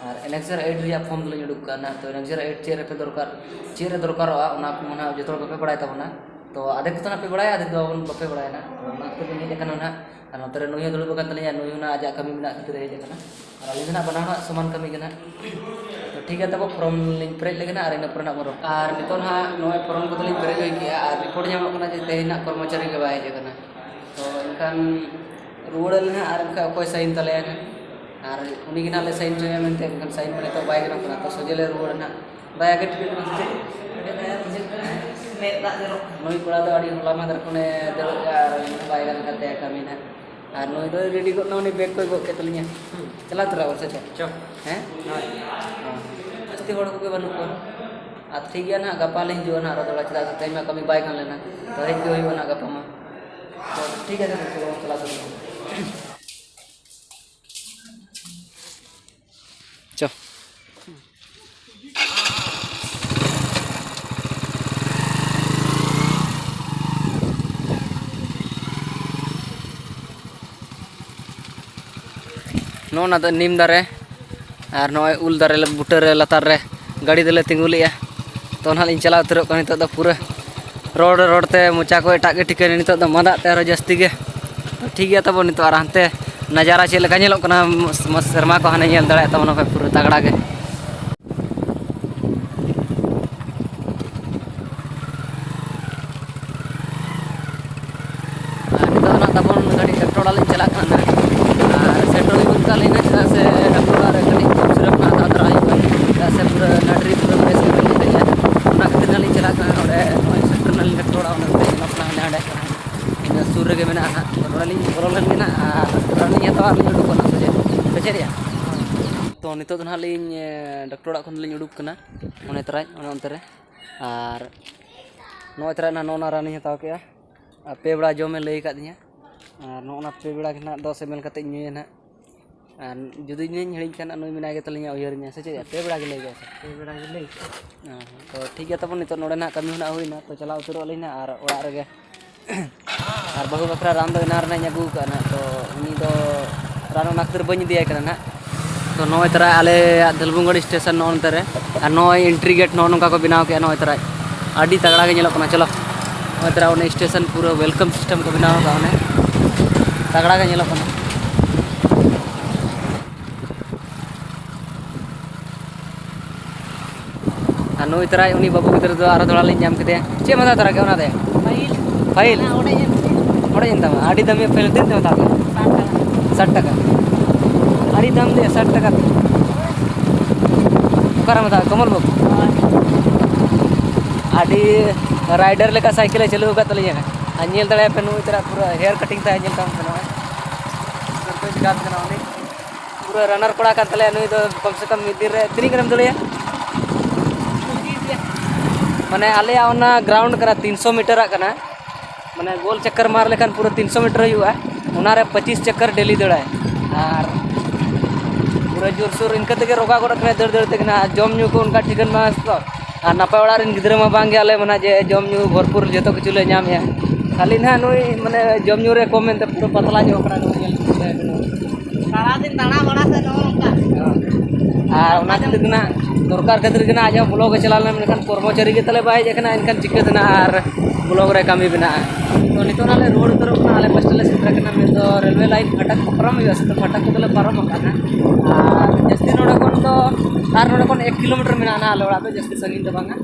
ᱟᱨ ᱮᱱᱮᱠᱥᱟᱨ ᱮᱭᱤᱴ ᱨᱮᱭᱟᱜ ᱯᱷᱚᱨᱢ ᱫᱚᱞᱤᱧ ᱩᱰᱩᱠ ᱠᱟᱜᱼᱟ ᱱᱟᱦᱟᱜ᱾ ᱛᱚ, ᱮᱱᱮᱠᱥᱟᱨ ᱮᱭᱤᱴ ᱪᱮᱫ ᱨᱮᱯᱮ ᱫᱚᱨᱠᱟᱨ, ᱪᱮᱫ ᱨᱮ ᱫᱚᱨᱠᱟᱨᱚᱜᱼᱟ, ᱚᱱᱟ ᱠᱚ ᱱᱟᱦᱟᱜ ᱡᱚᱛᱚ ᱦᱚᱲ ᱵᱟᱯᱮ ᱵᱟᱲᱟᱭ ᱛᱟᱵᱚᱱᱟ᱾ ᱛᱚ ᱟᱫᱷᱮᱠ ᱠᱚᱫᱚ ᱱᱟᱜ ᱯᱮ ᱵᱟᱲᱟᱭᱟ, ᱟᱫᱷᱮᱠ ᱫᱚ ᱵᱟᱯᱮ ᱵᱟᱲᱟᱭᱟ ᱱᱟᱜ᱾ ᱚᱱᱟ ᱠᱷᱟᱹᱛᱤᱨ ᱵᱤᱱ ᱦᱮᱡ ᱟᱠᱟᱱᱟ ᱱᱟᱜ᱾ ᱟᱨ ᱱᱚᱛᱮ ᱨᱮ ᱱᱩᱭ ᱦᱚᱸ ᱫᱩᱲᱩᱵ ᱟᱠᱟᱱ ᱛᱟᱹᱞᱤᱧᱟ, ᱱᱩᱭ ᱦᱚᱸ ᱱᱟᱜ ᱟᱡᱟᱜ ᱠᱟᱹᱢᱤ ᱢᱮᱱᱟᱜ ᱠᱷᱟᱹᱛᱤᱨ ᱮ ᱦᱮᱡ ᱟᱠᱟᱱᱟ᱾ ᱟᱨ ᱟᱹᱞᱤᱧ ᱫᱚ ᱱᱟᱜ ᱵᱟᱱᱟ ᱦᱚᱲᱟᱜ ᱥᱚᱢᱟᱱ ᱠᱟᱹᱢᱤ ᱜᱮ ᱱᱟᱜ᱾ ᱛᱚ ᱴᱷᱤᱠ ᱜᱮᱭᱟ, ᱛᱟᱵᱚ ᱯᱷᱚᱨᱚᱢ ᱞᱤᱧ ᱯᱮᱨᱮᱡ ᱞᱮᱜᱮ ᱱᱟᱜ, ᱟᱨ ᱤᱱᱟᱹ ᱯᱚᱨᱮ ᱱᱟᱜ ᱵᱚᱱ ᱨᱚᱯᱚᱲᱟ᱾ ᱟᱨ ᱱᱤᱛᱚᱜ ᱱᱟᱜ ᱱᱚᱜᱼᱚᱭ ᱯᱷᱚᱨᱚᱢ ᱠᱚᱫᱚ ᱞᱤᱧ ᱯᱮᱨᱮᱡ ᱦᱩᱭ ᱠᱮᱜᱼᱟ, ᱟᱨ ᱨᱤᱯᱳᱨᱴ ᱧᱟᱢᱚᱜ ᱠᱟᱱᱟ ᱡᱮ ᱛᱮᱦᱮᱧ ᱱᱟᱜ ᱠᱚᱨᱢᱚᱪᱟᱨᱤ ᱜᱮ ᱵᱟᱭ ᱦᱮᱡ ᱟᱠᱟᱱᱟ᱾ ᱛᱚ ᱮᱱᱠᱷᱟᱱ ᱨᱩᱣᱟᱹᱲ ᱟᱞᱮ ᱱᱟᱜ, ᱟᱨ ᱮᱱᱠᱷᱟᱱ ᱚᱠᱚᱭ ᱥᱟᱭᱤᱱ ᱛᱟᱞᱮᱭᱟ ᱱᱟᱜ? ᱟᱨ ᱩᱱᱤ ᱜᱮ ᱱᱟᱜ ᱞᱮ ᱥᱟᱭᱤᱱ ᱦᱚᱪᱚᱭᱟ ᱢᱮᱱᱛᱮ, ᱮᱱᱠᱷᱟᱱ ᱥᱟᱭᱤᱱ ᱢᱟ ᱱᱤᱛᱚᱜ ᱵᱟᱭ ᱜᱟᱱᱚᱜ ᱠᱟᱱᱟ᱾ ᱛᱚ ᱥᱚᱡᱷᱮ ᱞᱮ ᱨᱩᱣᱟᱹᱲᱟ ᱱᱟᱜ᱾ ᱫᱟᱭᱟ ᱜᱮ ᱴᱷᱤᱠᱟᱹᱜ ᱠᱟᱱᱟ ᱥᱮ ᱪᱮᱫ? ᱢᱮᱫ ᱫᱟᱜ ᱡᱚᱨᱚᱜ ᱠᱟᱱᱟ᱾ ᱱᱩᱭ ᱠᱚᱲᱟ ᱫᱚ ᱟᱹᱰᱤ ᱦᱚᱞᱟ ᱢᱟᱦᱫᱮᱨ ᱠᱷᱚᱱᱮ ᱫᱟᱹᱲᱮᱫᱼᱟ ᱟᱨ ᱵᱟᱭ ᱜᱟᱱ ᱠᱟᱱ ᱛᱟᱭᱟ ᱠᱟᱹᱢᱤ ᱱᱟᱜ᱾ ᱟᱨ ᱱᱩᱭ ᱫᱚᱭ ᱨᱮᱰᱤ ᱜᱚᱫ ᱱᱟ, ᱩᱱᱤ ᱵᱮᱜᱽ ᱠᱚᱭ ᱜᱚᱫ ᱠᱮᱫ ᱛᱟᱹᱞᱤᱧᱟ᱾ ᱪᱟᱞᱟᱣ ᱛᱚᱨᱟ ᱵᱚᱱ ᱥᱮ ᱪᱮᱫ? ᱪᱚ᱾ ᱦᱮᱸ? ᱦᱳᱭ᱾ ᱚ᱾ ᱡᱟᱹᱥᱛᱤ ᱦᱚᱲ ᱠᱚᱜᱮ ᱵᱟᱹᱱᱩᱜ ᱠᱚᱣᱟ᱾ ᱟᱨ ᱴᱷᱤᱠ ᱜᱮᱭᱟ ᱱᱟᱜ, ᱜᱟᱯᱟ ᱞᱤᱧ ᱦᱤᱡᱩᱜᱼᱟ ᱱᱟᱜ ᱟᱨᱚ ᱫᱚᱦᱲᱟ, ᱪᱮᱫᱟᱜ ᱥᱮ ᱛᱮᱦᱮᱧ ᱢᱟ ᱠᱟᱹᱢᱤ ᱵᱟᱭ ᱜᱟᱱ ᱞᱮᱱᱟ᱾ ᱛᱚ ᱦᱮᱡ ᱜᱮ ᱦᱩᱭᱩᱜᱼᱟ ᱱᱟᱜ ᱜᱟᱯᱟ ᱢᱟ᱾ ᱛᱚ ᱴᱷᱤᱠ ᱟᱪᱷᱮ, ᱛᱚ ᱪᱚᱞᱚ ᱵᱚᱱ ᱪᱟᱞᱟᱣ ᱩᱛᱟᱹᱨᱚᱜᱼᱟ᱾ ᱪᱚ᱾ ᱱᱚᱜᱼᱚ ᱱᱟ ᱫᱚ ᱱᱤᱢ ᱫᱟᱨᱮ, ᱟᱨ ᱱᱚᱜᱼᱚᱭ ᱩᱞ ᱫᱟᱨᱮ ᱵᱩᱴᱟᱹ ᱨᱮ, ᱞᱟᱛᱟᱨ ᱨᱮ ᱜᱟᱹᱰᱤ ᱫᱚᱞᱮ ᱛᱤᱸᱜᱩ ᱞᱮᱫᱼᱟ᱾ ᱛᱚ ᱱᱟᱦᱟᱜ ᱞᱤᱧ ᱪᱟᱞᱟᱣ ᱩᱛᱟᱹᱨᱚᱜ ᱠᱟᱱᱟ ᱱᱤᱛᱚᱜ ᱫᱚ ᱯᱩᱨᱟᱹ ᱨᱚᱲ ᱨᱚᱲ ᱛᱮ ᱢᱚᱪᱟ ᱠᱚ ᱮᱴᱟᱜ ᱜᱮ ᱴᱷᱤᱠᱟᱹᱭᱮᱱᱟ ᱱᱤᱛᱚᱜ ᱫᱚ, ᱢᱟᱫᱟᱜ ᱛᱮ ᱟᱨᱦᱚᱸ ᱡᱟᱹᱥᱛᱤ ᱜᱮ᱾ ᱴᱷᱤᱠ ᱜᱮᱭᱟ ᱛᱟᱵᱚ, ᱱᱤᱛᱚᱜ ᱟᱨ ᱦᱟᱱᱛᱮ ᱱᱟᱡᱟᱨᱟ ᱪᱮᱫ ᱞᱮᱠᱟ ᱧᱮᱞᱚᱜ ᱠᱟᱱᱟ, ᱢᱚᱥ-, ᱢᱚᱥ-, ᱥᱮᱨᱢᱟ ᱠᱚ ᱦᱟᱱᱮ ᱧᱮᱞ ᱫᱟᱲᱮᱭᱟᱜ ᱛᱟᱵᱚᱱᱟ ᱯᱮ ᱯᱩᱨᱟᱹ ᱛᱟᱜᱲᱟ ᱜᱮ᱾ ᱟᱨ ᱱᱤᱛᱚᱜ ᱫᱚ ᱱᱟᱜ ᱛᱟᱵᱚᱱ ᱠᱟᱹᱴᱤᱡ ᱰᱟᱠᱛᱟᱨ ᱚᱲᱟᱜ ᱞᱤᱧ ᱪᱟᱞᱟᱜ ᱠᱟᱱᱟ ᱱᱟᱜ᱾ ᱟᱨ ᱥᱮᱴᱮᱨ ᱦᱩᱭ ᱜᱚᱫ ᱠᱟᱜ ᱞᱤᱧ ᱱᱟᱜ, ᱪᱮᱫᱟᱜ ᱥᱮ ᱰᱟᱠᱛᱟᱨ ᱚᱲᱟᱜ ᱨᱮ ᱠᱟᱹᱴᱤᱡ ᱩᱥᱟᱹᱨᱟ ᱠᱷᱚᱱᱟᱜ ᱦᱟᱛᱟᱣ ᱛᱚᱨᱟ ᱦᱩᱭᱩᱜᱼᱟ᱾ ᱪᱮᱫᱟᱜ ᱥᱮ ᱯᱩᱨᱟᱹ ᱱᱟᱹᱰᱨᱤ ᱯᱩᱨᱟᱹ ᱵᱮᱥ ᱜᱮ ᱵᱟᱹᱞᱤᱧ ᱞᱟᱹᱭᱟ᱾ ᱚᱱᱟ ᱠᱷᱟᱹᱛᱤᱨ ᱱᱟᱜ ᱞᱤᱧ ᱪᱟᱞᱟᱜ ᱠᱟᱱᱟ ᱱᱚᱰᱮ, ᱱᱚᱜᱼᱚᱭ ᱥᱮᱴᱮᱨ ᱱᱟᱞᱤᱧ ᱰᱟᱠᱛᱟᱨ ᱚᱲᱟᱜ, ᱚᱱᱟ ᱠᱷᱟᱹᱛᱤᱨ ᱧᱮᱞᱚᱜ ᱠᱟᱱᱟ ᱦᱟᱸᱰᱮ ᱦᱟᱸᱰᱮ᱾ ᱤᱱᱟᱹ ᱥᱩᱨ ᱨᱮᱜᱮ ᱢᱮᱱᱟᱜᱼᱟ ᱱᱟᱜ᱾ ᱱᱚᱰᱮ ᱞᱤᱧ ᱵᱚᱞᱚ ᱞᱮᱱ ᱜᱮ ᱱᱟᱜ, ᱟᱨ ᱨᱟᱱ ᱞᱤᱧ ᱦᱟᱛᱟᱣᱟ ᱟᱨ ᱞᱤᱧ ᱩᱰᱩᱠᱚᱜ ᱱᱟᱜ ᱥᱚᱡᱷᱮ᱾ ᱥᱮ ᱪᱮᱫ ᱨᱮᱭᱟᱜ? ᱛᱚ ᱱᱤᱛᱚᱜ ᱫᱚ ᱱᱟᱜ ᱞᱤᱧ, ᱮ, ᱰᱟᱠᱛᱟᱨ ᱚᱲᱟᱜ ᱠᱷᱚᱱ ᱫᱚᱞᱤᱧ ᱩᱰᱩᱠ ᱠᱟᱱᱟ᱾ ᱚᱱᱮ ᱛᱚᱨᱟᱡ, ᱚᱱᱮ ᱚᱱᱛᱮ ᱨᱮ᱾ ᱟᱨ ᱱᱚᱜᱼᱚᱭ ᱛᱚᱨᱟ ᱱᱟᱜ ᱱᱚᱜᱼᱚ ᱱᱟ ᱨᱟᱱᱤᱧ ᱦᱟᱛᱟᱣ ᱠᱮᱜᱼᱟ᱾ ᱟᱨ ᱯᱮ ᱵᱮᱲᱟ ᱡᱚᱢᱮ ᱞᱟᱹᱭ ᱟᱠᱟᱫᱤᱧᱟ᱾ ᱟᱨ ᱱᱚᱜᱼᱚ ᱱᱟ ᱯᱮ ᱵᱮᱲᱟ ᱜᱮ ᱱᱟᱜ ᱫᱚᱥ ᱮᱢ ᱮᱞ ᱠᱟᱛᱮᱧ ᱧᱩᱭᱟ ᱱᱟᱜ᱾ ᱟᱨ ᱡᱩᱫᱤ ᱤᱧᱤᱧ ᱦᱤᱲᱤᱧ ᱠᱷᱟᱱ, ᱱᱩᱭ ᱢᱮᱱᱟᱭ ᱜᱮ ᱛᱟᱞᱤᱧᱟ ᱩᱭᱦᱟᱹᱨᱤᱧᱟ, ᱥᱮ ᱪᱮᱫ? ᱯᱮ ᱵᱮᱲᱟ ᱜᱮ ᱞᱟᱹᱭ ᱠᱟᱜᱼᱟ ᱥᱮ? ᱯᱮ ᱵᱮᱲᱟ ᱜᱮ ᱞᱟᱹᱭ ᱠᱟᱜᱼᱟ᱾ ᱚ, ᱛᱚ ᱴᱷᱤᱠ ᱜᱮᱭᱟ ᱛᱟᱵᱚᱱ, ᱱᱤᱛᱚᱜ ᱱᱚᱰᱮ ᱱᱟᱜ ᱠᱟᱹᱢᱤ ᱦᱚᱸ ᱱᱟᱜ ᱦᱩᱭᱱᱟ, ᱛᱚ ᱪᱟᱞᱟᱣ ᱩᱛᱟᱹᱨᱚᱜ ᱟᱹᱞᱤᱧ ᱱᱟᱜ ᱟᱨ ᱚᱲᱟᱜ ᱨᱮᱜᱮ᱾ ᱟᱨ ᱵᱟᱹᱦᱩ ᱵᱟᱠᱷᱨᱟ ᱨᱟᱱ ᱫᱚ ᱮᱱᱟᱱ ᱨᱮᱱᱟᱜ ᱤᱧ ᱟᱹᱜᱩ ᱟᱠᱟᱫᱼᱟ ᱱᱟᱜ, ᱛᱚ ᱩᱱᱤ ᱫᱚ ᱨᱟᱱ ᱚᱱᱟ ᱠᱷᱟᱹᱛᱤᱨ ᱵᱟᱹᱧ ᱤᱫᱤᱭᱟᱭ ᱠᱟᱱᱟ ᱱᱟᱜ᱾ ᱛᱚ ᱱᱚᱜᱼᱚᱭ ᱛᱟᱨᱟ ᱟᱞᱮᱭᱟᱜ ᱫᱷᱟᱹᱞᱵᱩᱝᱜᱚᱲ ᱥᱴᱮᱥᱚᱱ ᱱᱚᱜᱼᱚ ᱱᱚᱛᱮ ᱨᱮ, ᱟᱨ ᱱᱚᱜᱼᱚᱭ ᱮᱱᱴᱨᱤ ᱜᱮᱴ ᱱᱚᱜᱼᱚ ᱱᱚᱝᱠᱟ ᱠᱚ ᱵᱮᱱᱟᱣ ᱠᱮᱜᱼᱟ᱾ ᱱᱚᱜᱼᱚᱭ ᱛᱟᱨᱟ ᱟᱹᱰᱤ ᱛᱟᱜᱲᱟ ᱜᱮ ᱧᱮᱞᱚᱜ ᱠᱟᱱᱟ᱾ ᱪᱚᱞᱚ᱾ ᱱᱚᱜᱼᱚᱭ ᱛᱟᱨᱟ ᱚᱱᱮ ᱥᱴᱮᱥᱚᱱ ᱯᱩᱨᱟᱹ ᱣᱮᱞᱠᱟᱢ ᱥᱤᱥᱴᱮᱢ ᱠᱚ ᱵᱮᱱᱟᱣ ᱟᱠᱟᱫ, ᱚᱱᱮ ᱛᱟᱜᱲᱟ ᱜᱮ ᱧᱮᱞᱚᱜ ᱠᱟᱱᱟ᱾ ᱟᱨ ᱱᱩᱭ ᱛᱟᱨᱟᱭ ᱩᱱᱤ ᱵᱟᱹᱵᱩ ᱜᱤᱫᱽᱨᱟᱹ ᱫᱚ ᱟᱨᱚ ᱫᱚᱦᱲᱟ ᱞᱤᱧ ᱧᱟᱢ ᱠᱮᱫᱮᱭᱟ᱾ ᱪᱮᱫ ᱮᱢ ᱦᱟᱛᱟᱣ ᱛᱚᱨᱟ ᱠᱮᱫᱟ ᱚᱱᱟ ᱫᱚᱭᱟ? ᱯᱟᱹᱦᱤᱞ᱾ ᱯᱟᱹᱦᱤᱞ? ᱦᱮᱸ, ᱚᱲᱮᱡ ᱮᱱ ᱛᱤᱧᱟ᱾ ᱚᱲᱮᱡ ᱮᱱ ᱛᱟᱢᱟ? ᱟᱹᱰᱤ ᱫᱟᱢᱤᱭᱟ ᱯᱟᱹᱦᱤᱞ, ᱛᱤᱱᱟᱹᱜ ᱛᱮᱢ ᱦᱟᱛᱟᱣ ᱠᱮᱫᱟ? ᱥᱟᱴ ᱴᱟᱠᱟ᱾ ᱥᱟᱴ ᱴᱟᱠᱟ? ᱟᱹᱰᱤ ᱫᱟᱢ ᱫᱮ, ᱥᱟᱴ ᱴᱟᱠᱟ ᱛᱮ᱾ ᱚᱠᱟᱨᱮᱢ ᱦᱟᱛᱟᱣᱟ? ᱠᱚᱢᱚᱞ ᱵᱟᱹᱵᱩ? ᱦᱳᱭ᱾ ᱟᱹᱰᱤ ᱨᱟᱭᱰᱟᱨ ᱞᱮᱠᱟ ᱥᱟᱭᱠᱮᱞ ᱮ ᱪᱟᱹᱞᱩ ᱟᱠᱟᱫ ᱛᱟᱹᱞᱤᱧᱟ᱾ ᱟᱨ ᱧᱮᱞ ᱫᱟᱲᱮᱭᱟᱜ ᱯᱮ, ᱱᱩᱭ ᱛᱟᱨᱟ ᱯᱩᱨᱟᱹ ᱦᱮᱭᱟᱨ ᱠᱟᱴᱤᱝ ᱛᱟᱭ, ᱧᱮᱞ ᱛᱟᱵᱚᱱ ᱯᱮ ᱱᱚᱜᱼᱚᱭ᱾ ᱯᱩᱨᱟᱹ ᱨᱟᱱᱟᱨ ᱠᱚᱲᱟ ᱠᱟᱱ ᱛᱟᱞᱮᱭᱟ ᱱᱩᱭ ᱫᱚ᱾ ᱠᱚᱢ ᱥᱮ ᱠᱚᱢ ᱢᱤᱫ ᱫᱤᱱ ᱨᱮ ᱛᱤᱱᱟᱹᱜ ᱜᱟᱱᱮᱢ ᱫᱟᱹᱲᱟᱭᱟ? ᱢᱟᱱᱮ ᱟᱞᱮᱭᱟᱜ ᱚᱱᱟ ᱜᱨᱟᱣᱩᱱᱰ ᱠᱟᱱᱟ, ᱛᱤᱱᱥᱚ ᱢᱤᱴᱟᱨᱟᱜ ᱠᱟᱱᱟ᱾ ᱢᱟᱱᱮ ᱜᱳᱞ ᱪᱟᱠᱠᱟᱨ ᱢᱟᱨ ᱞᱮᱠᱷᱟᱱ ᱯᱩᱨᱟᱹ ᱛᱤᱱᱥᱚ ᱢᱤᱴᱟᱨ ᱦᱩᱭᱩᱜᱼᱟ, ᱚᱱᱟᱨᱮ ᱯᱚᱸᱪᱤᱥ ᱪᱟᱠᱠᱟᱨ ᱰᱮᱞᱤ ᱫᱟᱹᱲᱟᱭ᱾ ᱟᱨ ᱯᱩᱨᱟᱹ ᱡᱳᱨᱥᱳᱨ ᱤᱱᱠᱟᱹ ᱛᱮᱜᱮ ᱨᱳᱜᱟ ᱜᱚᱫ ᱠᱟᱱᱟᱭ ᱫᱟᱹᱲ ᱫᱟᱹᱲ ᱛᱮᱜᱮ ᱱᱟᱦᱟᱜ᱾ ᱡᱚᱢ ᱧᱩ ᱠᱚ ᱚᱱᱠᱟ ᱴᱷᱤᱠᱟᱹᱱ ᱵᱟᱝ ᱛᱚ᱾ ᱟᱨ ᱱᱟᱯᱟᱭ ᱚᱲᱟᱜ ᱨᱮᱱ ᱜᱤᱫᱽᱨᱟᱹ ᱢᱟ ᱵᱟᱝ ᱜᱮ ᱟᱞᱮ ᱢᱟ ᱱᱟᱦᱟᱜ, ᱡᱮ ᱡᱚᱢ ᱧᱩ ᱵᱷᱚᱨᱯᱩᱨ ᱡᱚᱛᱚ ᱠᱤᱪᱷᱩ ᱞᱮ ᱧᱟᱢᱮᱜᱼᱟ᱾ ᱠᱷᱟᱹᱞᱤ ᱱᱟᱦᱟᱜ ᱱᱩᱭ ᱢᱟᱱᱮ ᱡᱚᱢ ᱧᱩ ᱨᱮ ᱠᱚᱢ ᱢᱮᱱᱛᱮ ᱯᱩᱨᱟᱹ ᱯᱟᱛᱞᱟ ᱧᱚᱜ ᱠᱟᱱᱟ ᱱᱩᱭ, ᱧᱮᱞ ᱛᱮ᱾ ᱥᱟᱨᱟᱫᱤᱱ ᱫᱟᱬᱟ ᱵᱟᱲᱟ ᱥᱮ ᱱᱚᱜᱼᱚ ᱱᱚᱝᱠᱟ᱾ ᱟᱨ ᱚᱱᱟ ᱠᱷᱟᱹᱛᱤᱨ ᱜᱮ ᱱᱟᱦᱟᱜ, ᱫᱚᱨᱠᱟᱨ ᱠᱷᱟᱹᱛᱤᱨ ᱜᱮ ᱱᱟᱦᱟᱜ ᱟᱡ ᱦᱚᱸ ᱵᱞᱚᱠ ᱮ ᱪᱟᱞᱟᱣ ᱞᱮᱱᱟ, ᱢᱮᱱᱠᱷᱟᱱ ᱠᱚᱨᱢᱚᱪᱟᱨᱤ ᱜᱮ ᱛᱟᱞᱮ ᱵᱟᱭ ᱦᱮᱡ ᱟᱠᱟᱱᱟ, ᱮᱱᱠᱷᱟᱱ ᱪᱤᱠᱟᱹᱛᱮ ᱱᱟᱦᱟᱜ ᱟᱨ ᱵᱞᱚᱠ ᱨᱮ ᱠᱟᱹᱢᱤ ᱢᱮᱱᱟᱜᱼᱟ᱾ ᱛᱚ ᱱᱤᱛᱚᱜ ᱱᱟᱦᱟᱜ ᱞᱮ ᱨᱩᱣᱟᱹᱲ ᱩᱛᱟᱹᱨᱚᱜ ᱠᱟᱱᱟ ᱟᱞᱮ ᱯᱟᱥᱴᱟ ᱞᱮ ᱥᱮᱴᱮᱨ ᱟᱠᱟᱱᱟ, ᱢᱮᱱᱫᱚ ᱨᱮᱞᱣᱮ ᱞᱟᱭᱤᱱ ᱯᱷᱟᱴᱟᱠ ᱠᱚ ᱯᱟᱨᱚᱢ ᱦᱩᱭᱩᱜᱼᱟ, ᱥᱮ ᱛᱚ ᱯᱷᱟᱴᱟᱠ ᱠᱚᱫᱚ ᱞᱮ ᱯᱟᱨᱚᱢ ᱟᱠᱟᱱᱟ᱾ ᱟᱨ ᱡᱟᱹᱥᱛᱤ ᱱᱚᱰᱮ ᱠᱷᱚᱱ ᱫᱚ, ᱟᱨ ᱱᱚᱰᱮ ᱠᱷᱚᱱ ᱮᱠ ᱠᱤᱞᱳᱢᱤᱴᱟᱨ ᱢᱮᱱᱟᱜᱼᱟ ᱱᱟᱦᱟᱜ ᱟᱞᱮ ᱚᱲᱟᱜ ᱫᱚ, ᱡᱟᱹᱥᱛᱤ ᱥᱟᱺᱜᱤᱧ ᱫᱚ ᱵᱟᱝᱟ᱾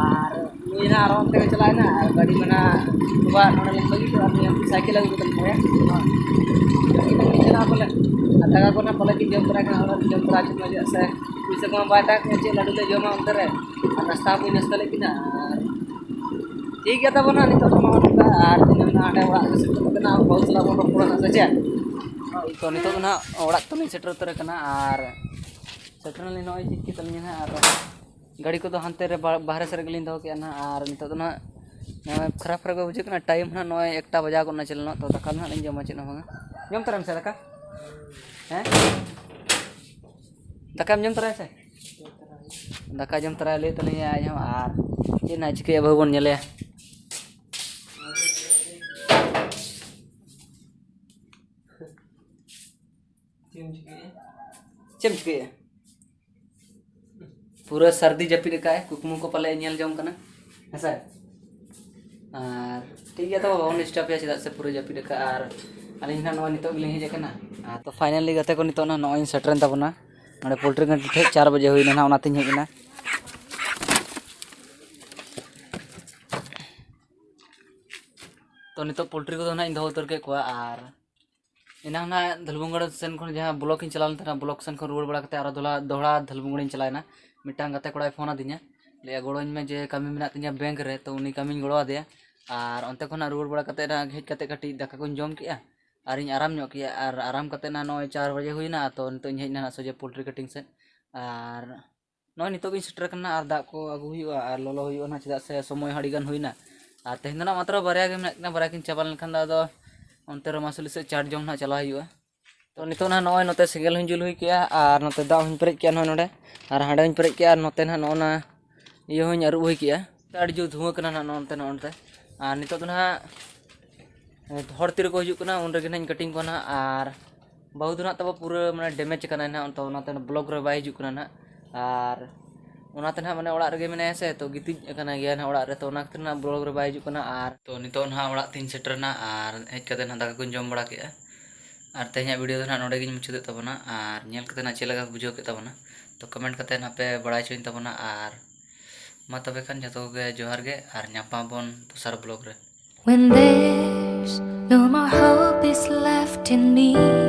ᱟᱨ ᱱᱩᱭ ᱱᱟᱦᱟᱜ ᱟᱨᱚ ᱚᱱᱛᱮ ᱜᱮ ᱪᱟᱞᱟᱣ ᱮᱱᱟ, ᱟᱨ ᱜᱟᱹᱰᱤ ᱢᱟ ᱱᱟᱦᱟᱜ ᱵᱟᱵᱟ ᱱᱚᱰᱮ ᱞᱤᱧ ᱵᱟᱹᱜᱤ ᱦᱚᱴᱚ ᱟᱫ ᱞᱤᱧᱟ, ᱥᱟᱭᱠᱮᱞ ᱟᱹᱜᱩ ᱠᱟᱛᱮ ᱞᱤᱧ ᱪᱟᱞᱟᱜᱼᱟ᱾ ᱪᱟᱞᱟᱜᱼᱟ ᱵᱚᱞᱮ᱾ ᱟᱨ ᱫᱟᱠᱟ ᱠᱚ ᱱᱟᱦᱟᱜ ᱯᱟᱞᱮ ᱠᱤᱱ ᱡᱚᱢ ᱛᱚᱨᱟᱭ ᱠᱟᱱᱟ, ᱚᱲᱟᱜ ᱨᱮ ᱡᱚᱢ ᱛᱚᱨᱟ ᱦᱚᱪᱚ ᱠᱚᱣᱟ, ᱪᱮᱫᱟᱜ ᱥᱮ ᱯᱩᱭᱥᱟᱹ ᱠᱚᱢᱟ ᱵᱟᱭ ᱛᱟᱦᱮᱸ ᱠᱟᱱᱟ, ᱪᱮᱫ ᱞᱟᱹᱰᱩ ᱞᱮ ᱡᱚᱢᱟ ᱚᱱᱛᱮ ᱨᱮ, ᱟᱨ ᱱᱟᱥᱛᱟ ᱦᱚᱸ ᱵᱟᱹᱧ ᱱᱟᱥᱛᱟ ᱞᱮᱫ ᱠᱤᱱᱟ᱾ ᱟᱨ ᱴᱷᱤᱠ ᱜᱮᱭᱟ ᱛᱟᱵᱚᱱᱟ, ᱱᱤᱛᱚᱜ ᱫᱚ ᱱᱚᱜᱼᱚ ᱱᱚᱝᱠᱟ, ᱟᱨ ᱛᱤᱱᱟᱹᱜ ᱱᱟᱦᱟᱜ ᱦᱟᱸᱰᱮ ᱚᱲᱟᱜ ᱨᱮ ᱥᱮᱴᱮᱨ ᱠᱟᱛᱮ ᱱᱟᱦᱟᱜ ᱵᱟᱹᱦᱩ ᱥᱟᱞᱟᱜ ᱵᱚᱱ ᱨᱚᱯᱚᱲᱟ ᱱᱟᱦᱟᱜ, ᱥᱮ ᱪᱮᱫ? ᱦᱳᱭ, ᱛᱚ ᱱᱤᱛᱚᱜ ᱫᱚ ᱱᱟᱦᱟᱜ ᱚᱲᱟᱜ ᱛᱮᱞᱤᱧ ᱥᱮᱴᱮᱨ ᱩᱛᱟᱹᱨ ᱟᱠᱟᱱᱟ, ᱟᱨ ᱥᱮᱴᱮᱨ ᱱᱟᱞᱤᱧ ᱱᱚᱜᱼᱚᱭ ᱪᱮᱫ ᱠᱮᱫ ᱛᱟᱹᱞᱤᱧᱟ ᱱᱟᱦᱟᱜ, ᱟᱨ ᱜᱟᱹᱰᱤ ᱠᱚᱫᱚ ᱦᱟᱱᱛᱮ ᱨᱮ ᱵᱟ-, ᱵᱟᱦᱨᱮ ᱥᱮᱫ ᱨᱮᱜᱮ ᱞᱤᱧ ᱫᱚᱦᱚ ᱠᱮᱜᱼᱟ ᱱᱟᱦᱟᱜ᱾ ᱟᱨ ᱱᱤᱛᱚᱜ ᱫᱚ ᱱᱟᱦᱟᱜ ᱱᱚᱜᱼᱚᱭ ᱠᱷᱟᱨᱟᱯ ᱠᱷᱟᱨᱟᱯ ᱜᱮ ᱵᱩᱡᱷᱟᱹᱜ ᱠᱟᱱᱟ, ᱴᱟᱭᱤᱢ ᱦᱟᱸᱜ ᱱᱚᱜᱼᱚᱭ ᱮᱠᱴᱟ ᱵᱟᱡᱟᱣ ᱜᱚᱫ ᱮᱱᱟ᱾ ᱪᱮᱞᱮᱱᱚᱜ ᱛᱚ ᱫᱟᱠᱟ ᱫᱚ ᱱᱟᱦᱟᱜ ᱞᱤᱧ ᱡᱚᱢᱟ, ᱪᱮᱫ ᱦᱚᱸ ᱵᱟᱝᱟ᱾ ᱡᱚᱢ ᱛᱚᱨᱟᱭ ᱢᱮᱥᱮ ᱫᱟᱠᱟ᱾ ᱦᱮᱸ? ᱫᱟᱠᱟᱢ ᱡᱚᱢ ᱛᱚᱨᱟᱭᱟ ᱥᱮ? ᱫᱟᱠᱟ ᱡᱚᱢ ᱛᱚᱨᱟᱭ ᱞᱟᱹᱭᱮᱫ ᱛᱟᱹᱞᱤᱧᱟ ᱟᱡ ᱦᱚᱸ, ᱟᱨ ᱪᱮᱫ ᱱᱟᱦᱟᱜ ᱪᱤᱠᱟᱹᱭᱟ ᱵᱟᱹᱦᱩ ᱵᱚᱱ ᱧᱮᱞᱮᱭᱟ᱾ ᱪᱮᱫ ᱮᱢ ᱪᱤᱠᱟᱹᱭᱟ? ᱪᱮᱫ ᱮᱢ ᱪᱤᱠᱟᱹᱭᱟ? ᱯᱩᱨᱟᱹ ᱥᱟᱹᱨᱫᱤ ᱡᱟᱹᱯᱤᱫ ᱟᱠᱟᱫᱼᱟᱭ, ᱠᱩᱠᱢᱩ ᱠᱚ ᱯᱟᱞᱮ ᱧᱮᱞ ᱡᱚᱝ ᱠᱟᱱᱟ, ᱦᱮᱸ ᱥᱮ? ᱟᱨ ᱴᱷᱤᱠ ᱜᱮᱭᱟ, ᱛᱚ ᱵᱟᱵᱚᱱ ᱰᱤᱥᱴᱟᱵᱮᱭᱟ, ᱪᱮᱫᱟᱜ ᱥᱮ ᱯᱩᱨᱟᱹ ᱡᱟᱹᱯᱤᱫ ᱟᱠᱟᱫ᱾ ᱟᱨ ᱟᱹᱞᱤᱧ ᱦᱟᱸᱜ ᱱᱚᱜᱼᱚᱭ ᱱᱤᱛᱚᱜ ᱜᱮᱞᱤᱧ ᱦᱮᱡ ᱟᱠᱟᱱᱟ᱾ ᱟᱨ ᱛᱚ ᱯᱷᱟᱭᱱᱟᱞᱤ ᱜᱟᱛᱮ ᱠᱚ, ᱱᱤᱛᱚᱜ ᱱᱟᱦᱟᱜ ᱱᱚᱜᱼᱚᱭ ᱤᱧ ᱥᱮᱴᱮᱨᱮᱱ ᱛᱟᱵᱚᱱᱟ ᱱᱚᱰᱮ ᱯᱳᱞᱴᱨᱤ ᱜᱟᱹᱰᱤ ᱴᱷᱮᱡ᱾ ᱪᱟᱨ ᱵᱟᱡᱮ ᱦᱩᱭᱱᱟ ᱱᱟᱦᱟᱜ, ᱚᱱᱟᱛᱤᱧ ᱦᱮᱡ ᱮᱱᱟ᱾ ᱛᱚ ᱱᱤᱛᱚᱜ ᱯᱳᱞᱴᱨᱤ ᱠᱚᱫᱚ ᱱᱟᱦᱟᱜ ᱤᱧ ᱫᱚᱦᱚ ᱩᱛᱟᱹᱨ ᱠᱮᱫ ᱠᱚᱣᱟ᱾ ᱟᱨ ᱮᱱᱟᱝ ᱱᱟᱦᱟᱜ ᱫᱷᱟᱞᱵᱷᱩᱝᱜᱚᱲ ᱥᱮᱱ ᱠᱷᱚᱱ ᱡᱟᱦᱟᱸ ᱵᱞᱚᱠ ᱤᱧ ᱪᱟᱞᱟᱣ ᱞᱮᱱ ᱛᱟᱦᱮᱱᱟ, ᱵᱞᱚᱠ ᱥᱮᱱ ᱠᱷᱚᱱ ᱨᱩᱣᱟᱹᱲ ᱵᱟᱲᱟ ᱠᱟᱛᱮ ᱟᱨᱚ ᱫᱚᱦᱲᱟ, ᱫᱚᱦᱲᱟ ᱫᱷᱟᱞᱵᱷᱩᱝᱜᱚᱲᱤᱧ ᱪᱟᱞᱟᱣᱮᱱᱟ᱾ ᱢᱤᱫᱴᱟᱝ ᱜᱟᱛᱮ ᱠᱚᱲᱟᱭ ᱯᱷᱳᱱ ᱟᱹᱫᱤᱧᱟ, ᱞᱟᱹᱭᱟ, "ᱜᱚᱲᱚᱧ ᱢᱮ, ᱡᱮ ᱠᱟᱹᱢᱤ ᱢᱮᱱᱟᱜ ᱛᱤᱧᱟ ᱵᱮᱝᱠ ᱨᱮ", ᱛᱚ ᱩᱱᱤ ᱠᱟᱹᱢᱤᱧ ᱜᱚᱲᱚ ᱟᱫᱮᱭᱟ᱾ ᱟᱨ ᱚᱱᱛᱮ ᱠᱷᱚᱱᱟᱜ ᱨᱩᱣᱟᱹᱲ ᱵᱟᱲᱟ ᱠᱟᱛᱮ ᱱᱟᱦᱟᱜ ᱦᱮᱡ ᱠᱟᱛᱮ ᱠᱟᱹᱴᱤᱡ ᱫᱟᱠᱟ ᱠᱚᱧ ᱡᱚᱢ ᱠᱮᱜᱼᱟ, ᱟᱨᱤᱧ ᱟᱨᱟᱢ ᱧᱚᱜ ᱠᱮᱜᱼᱟ᱾ ᱟᱨ ᱟᱨᱟᱢ ᱠᱟᱛᱮ ᱱᱟᱦᱟᱜ ᱱᱚᱜᱼᱚᱭ ᱪᱟᱨ ᱵᱟᱡᱮ ᱦᱩᱭᱱᱟ, ᱛᱚ ᱱᱤᱛᱚᱜ ᱤᱧ ᱦᱮᱡ ᱮᱱᱟ ᱥᱚᱡᱷᱮ ᱯᱳᱞᱴᱨᱤ ᱠᱟᱴᱤᱝ ᱥᱮᱫ᱾ ᱟᱨ ᱱᱚᱜᱼᱚᱭ ᱱᱤᱛᱚᱜ ᱜᱤᱧ ᱥᱮᱴᱮᱨ ᱠᱟᱱᱟ, ᱟᱨ ᱫᱟᱜ ᱠᱚ ᱟᱹᱜᱩ ᱦᱩᱭᱩᱜᱼᱟ, ᱟᱨ ᱞᱚᱞᱚ ᱦᱩᱭᱩᱜᱼᱟ ᱱᱟᱦᱟᱜ, ᱪᱮᱫᱟᱜ ᱥᱮ ᱥᱚᱢᱚᱭ ᱦᱚᱸ ᱟᱹᱰᱤ ᱜᱟᱱ ᱦᱩᱭᱱᱟ᱾ ᱟᱨ ᱛᱮᱦᱮᱧ ᱫᱚ ᱱᱟᱦᱟᱜ ᱢᱟᱛᱨᱚ ᱵᱟᱨᱭᱟ ᱜᱮ ᱢᱮᱱᱟᱜ ᱠᱤᱱᱟ, ᱵᱟᱨᱭᱟ ᱠᱤᱱ ᱪᱟᱵᱟ ᱞᱮᱱᱠᱷᱟᱱ ᱫᱚ ᱟᱫᱚ ᱚᱱᱛᱮ ᱨᱚᱢᱟᱥᱩᱞᱤ ᱥᱮᱫ ᱪᱟᱴ ᱡᱚᱢ ᱱᱟᱦᱟᱜ ᱪᱟᱞᱟᱣ ᱦᱩᱭᱩᱜᱼᱟ᱾ ᱛᱚ ᱱᱤᱛᱚᱜ ᱱᱟᱦᱟᱜ ᱱᱚᱜᱼᱚᱭ ᱱᱚᱛᱮ ᱥᱮᱸᱜᱮᱞ ᱦᱚᱸᱧ ᱡᱩᱞ ᱦᱩᱭ ᱠᱮᱜᱼᱟ, ᱟᱨ ᱱᱚᱛᱮ ᱫᱟᱜ ᱦᱚᱸᱧ ᱯᱮᱨᱮᱡ ᱠᱮᱜᱼᱟ ᱱᱚᱜᱼᱚᱭ ᱱᱚᱰᱮ, ᱟᱨ ᱦᱟᱸᱰᱮ ᱦᱚᱸᱧ ᱯᱮᱨᱮᱡ ᱠᱮᱜᱼᱟ, ᱟᱨ ᱱᱚᱛᱮ ᱱᱟᱦᱟᱜ ᱱᱚᱜᱼᱚ ᱱᱟ ᱤᱭᱟᱹ ᱦᱚᱸᱧ ᱟᱹᱨᱩᱵ ᱦᱩᱭ ᱠᱮᱜᱼᱟ᱾ ᱟᱹᱰᱤ ᱡᱳᱨ ᱫᱷᱩᱣᱟᱹ ᱠᱟᱱᱟ ᱱᱟᱦᱟᱜ ᱱᱚᱜᱼᱚ ᱱᱚᱱᱛᱮ, ᱱᱚᱜᱼᱚ ᱱᱚᱱᱛᱮ᱾ ᱟᱨ ᱱᱤᱛᱚᱜ ᱫᱚ ᱱᱟᱦᱟᱜ ᱦᱚᱲ ᱛᱤᱨᱮᱠᱚ ᱦᱤᱡᱩᱜ ᱠᱟᱱᱟ, ᱩᱱ ᱨᱮᱜᱮ ᱱᱟᱦᱟᱜ ᱤᱧ ᱠᱟᱴᱤᱝ ᱠᱚᱣᱟ ᱱᱟᱦᱟᱜ᱾ ᱟᱨ ᱵᱟᱹᱦᱩ ᱫᱚ ᱱᱟᱦᱟᱜ ᱛᱟᱵᱚ ᱯᱩᱨᱟᱹ ᱢᱟᱱᱮ ᱰᱮᱢᱮᱡᱽ ᱠᱟᱱᱟᱭ ᱱᱟᱦᱟᱜ, ᱚᱱᱛᱮ ᱚᱱᱟᱛᱮ ᱵᱞᱚᱜ ᱨᱮ ᱵᱟᱭ ᱦᱤᱡᱩᱜ ᱠᱟᱱᱟ ᱱᱟᱦᱟᱜ᱾ ᱟᱨ ᱚᱱᱟᱛᱮ ᱱᱟᱦᱟᱜ ᱢᱟᱱᱮ ᱚᱲᱟᱜ ᱨᱮᱜᱮ ᱢᱮᱱᱟᱭᱟ ᱥᱮ, ᱛᱚ ᱜᱤᱛᱤᱡ ᱟᱠᱟᱱ ᱜᱮᱭᱟᱭ ᱱᱟᱦᱟᱜ ᱚᱲᱟᱜ ᱨᱮ, ᱛᱚ ᱚᱱᱟ ᱠᱷᱟᱹᱛᱤᱨ ᱱᱟᱦᱟᱜ ᱵᱞᱚᱜ ᱨᱮ ᱵᱟᱭ ᱦᱤᱡᱩᱜ ᱠᱟᱱᱟ᱾ ᱟᱨ ᱛᱚ ᱱᱤᱛᱚᱜ ᱱᱟᱦᱟᱜ ᱚᱲᱟᱜ ᱛᱤᱧ ᱥᱮᱴᱮᱨ ᱮᱱᱟ, ᱟᱨ ᱦᱮᱡ ᱠᱟᱛᱮ ᱱᱟᱦᱟᱜ ᱫᱟᱠᱟ ᱠᱚᱧ ᱡᱚᱢ ᱵᱟᱲᱟ ᱠᱮᱜᱼᱟ᱾ ᱟᱨ ᱛᱮᱦᱮᱧᱟᱜ ᱵᱷᱤᱰᱤᱭᱳ ᱫᱚ ᱱᱟᱦᱟᱜ ᱱᱚᱰᱮ ᱜᱤᱧ ᱢᱩᱪᱟᱹᱫᱮᱫ ᱛᱟᱵᱚᱱᱟ᱾ ᱟᱨ ᱧᱮᱞ ᱠᱟᱛᱮ ᱱᱟᱦᱟᱜ ᱪᱮᱫ ᱞᱮᱠᱟ ᱯᱮ ᱵᱩᱡᱷᱟᱹᱣ ᱠᱮᱫ ᱛᱟᱵᱚᱱᱟ, ᱛᱚ ᱠᱚᱢᱮᱱᱴ ᱠᱟᱛᱮ ᱱᱟᱦᱟᱜ ᱯᱮ ᱵᱟᱲᱟᱭ ᱦᱚᱪᱚᱧ ᱛᱟᱵᱚᱱᱟ᱾ ᱟᱨ ᱢᱟ ᱛᱚᱵᱮ ᱠᱷᱟᱱ ᱡᱚᱛᱚ ᱠᱚᱜᱮ ᱡᱚᱦᱟᱨ ᱜᱮ, ᱟᱨ ᱧᱟᱯᱟᱢ ᱟᱵᱚᱱ ᱫᱚᱥᱟᱨ ᱵᱞᱚᱜ ᱨᱮ᱾ When there's no more hope is left in me,